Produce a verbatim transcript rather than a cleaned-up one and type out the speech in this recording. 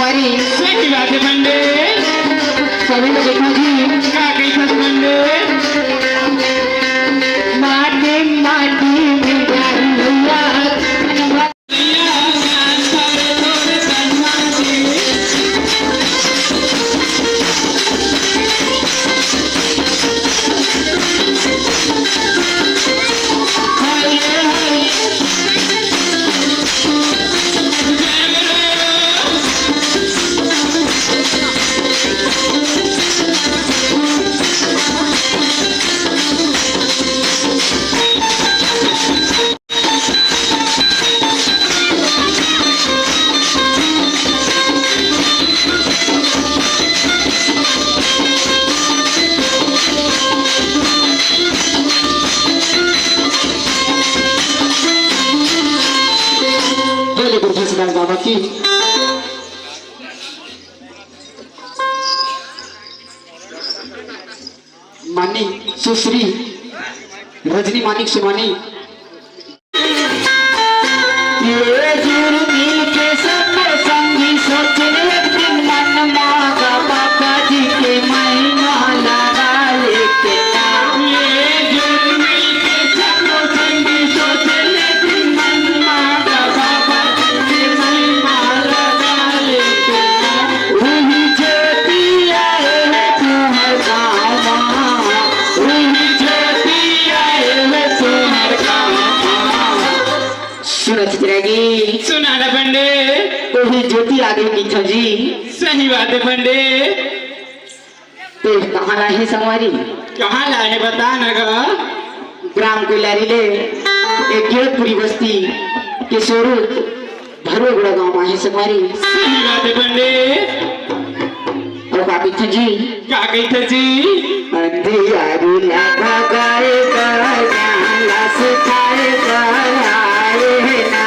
अरे, सही बात हे पंडित। सभी को देखो जी। का कहिथस पंडित? माटी, माटी में जाई भैया। बोले गुरु घसमान बाबा की। मानिक सुश्री रजनी मानिक सुमानी। ये जुर मिल के सब संगी सोच ले एक दिन मन मांगा बाबा जी के महिमा लगा लेते ना। ये जुर मिल के सब संगी सोच ले एक दिन मन मांगा बाबा जी के महिमा लगा लेते ना। वही ज्योति आए है तुम्हार गाँव मा, वही ज्योति आए है तुम्हार गाँव मा। सुना चित्रा जी। सुना ना पंडित। वही ज्योति आ गई मीठा जी। सही बात है पंडित। ते कहाँ लाए हे संगवारी? कहाँ लाए हे बता ना गा। ग्राम कोइलारी ले एक गिरतपुरी बस्ती के सोरूत भरुआ गुड़ा गाँव मा हे संगवारी। सही बात हे पंडित। अउ का कहिथे जी? का कहिथे जी? अंधियारी लगा गए गा, जान ला सुखाए गा, आए हे ना।